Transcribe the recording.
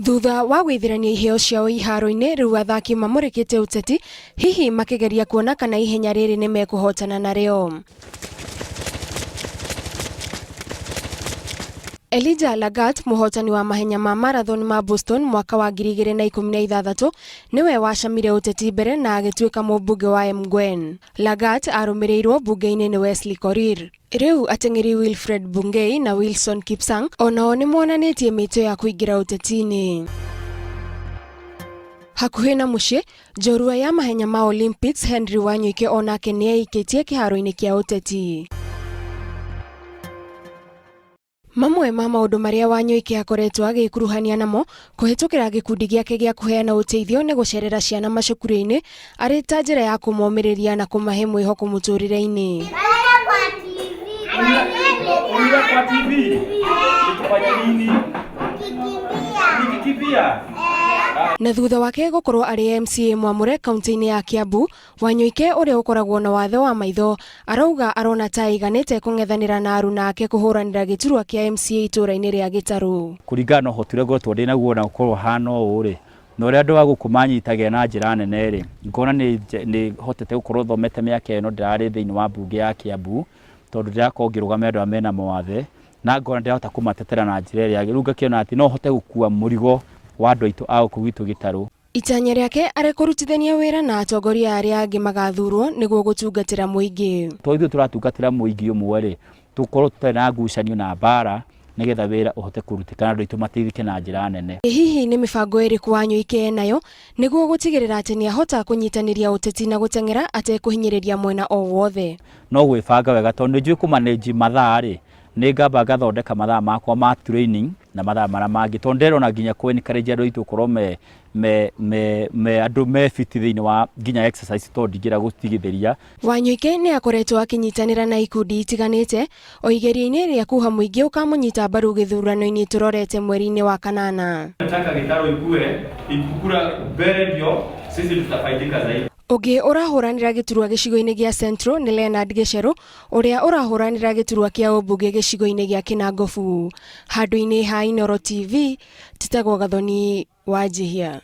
Thutha wa gwĩthĩrania iheo ciao iharo-inĩ, rĩu athaki mamũrĩkĩte ũteti, hihi makĩgeria kuona kana ihenya rĩrĩ nĩ mekũhotana narĩo. Elijah Lagat, mũhotani wa mahenya ma marathon ma Boston mwaka wa 2016, nĩwe wacamire ũteti mbere na agĩtuĩka mũmbunge wa Emgwen. Lagat arũmĩrĩirwo mbunge-inĩ nĩ Wesley Korir. Rĩu ateng'eri Wilfred Bungei na Wilson Kipsang onao nĩ monanĩtie mĩto ya kũingĩra ũteti-inĩ. Hakuhĩ na mũciĩ, njorua ya mahenya ma Olympics Henry Wanyoike onake nĩ eikĩtie kĩharo-inĩ kĩa ũteti. Mamwe ma maũndũ marĩa Wanyoike akoretwo agĩkuruhania namo kũhĩtũkĩra gĩkundi gĩake gĩa kũheana ũteithio nĩ gũcerera ciana macukuru-inĩ arĩ ta njĩra ya kũmomĩrĩria na kũmahe mwĩhoko mũtũrĩre-inĩ. Unaenda kwa TV? Nikufanya nini? Nikikimbia. Na thutha wake gũkorwo arĩ MCA mwamũre kaunti-inĩ ya Kiambu, Wanyoike ũrĩa ũkoragwo na wathe wa maitho arauga arona ta aiganĩte kũng'ethanĩra na aruna ake kũhũranĩra gĩturwa kĩa MCA itũũra-inĩ rĩa Gĩtarũ. Kũringana na ũhoti ũrĩa ngoretwo ndĩ naguo na gũkorwo hana ũũ rĩ, na ũrĩa andũ a gũkũ manyitagĩra na njĩra nene rĩ, ngona nĩ hotete gũkorwo thomete mĩaka ĩno ndĩrarĩ thĩinĩ wa mbunge ya Kiambu, tondũ ndĩrakorwo ngĩrũgamia andũ arĩa mena mawathe, na ngona ndĩrahota kũmatetera na njĩra ĩrĩa yagĩrĩire. Rĩu ngakĩona atĩ no hote gũkua mũrigo wa andũ aitũ a gũkũ gwitũ Gĩtarũ. Itanya rĩake arĩ kũrutithania wĩra na atongoria arĩa angĩ magathurwo nĩguo gũtungatĩra mũingĩ. Tondũ ithuĩ tũratungatĩra mũingĩ ũmwe rĩ, tũkorwo tũtarĩ na ngucanio na mbara nĩgetha wĩra ũhote kũrutĩka na andũ aitũ mateithĩke na njĩra nene. Ĩ hihi nĩ mĩbango ĩrĩkũ Wanyoike enayo nĩguo gũtigĩrĩra atĩ nĩahota kũnyitanĩria ũteti na gũteng'era atekũhinyĩrĩria mwena o wothe? No gwĩbanga wega tondũ nĩ njũĩ kũ manage mathaa rĩ, nĩ ngamba ngathondeka mathaa makwa ma training na mathaa marĩa mangĩ tondũ ndĩrona nginya kũ encourage andũ aitũ gũkorwo me me me me andũ me fit thĩinĩ wa nginya exercise tondũ ndingĩenda gũtigithĩria. Wanyoike nĩ akoretwo akĩnyitanĩra na ikundi itiganĩte o igeria-inĩ rĩa kuha mũingĩ ũkamũnyita mbaru gĩthurano-inĩ tũrorete mweri-inĩ wa kanana. Nataka Gĩtarũ ikue ikukura mbere ndio sisi tutafaidika zaidi. Ũngĩ ũrahũranĩra gĩturwa gĩcigo-inĩ gĩa Central nĩ Leonard Gĩcerũ ũrĩa ũrahũranĩra gĩturwa kĩa ũmbunge gĩcigo-inĩ gĩa Kĩnangobu. Handũ-inĩ ha Inooro TV, Titagwo Gathoni Wanjihia.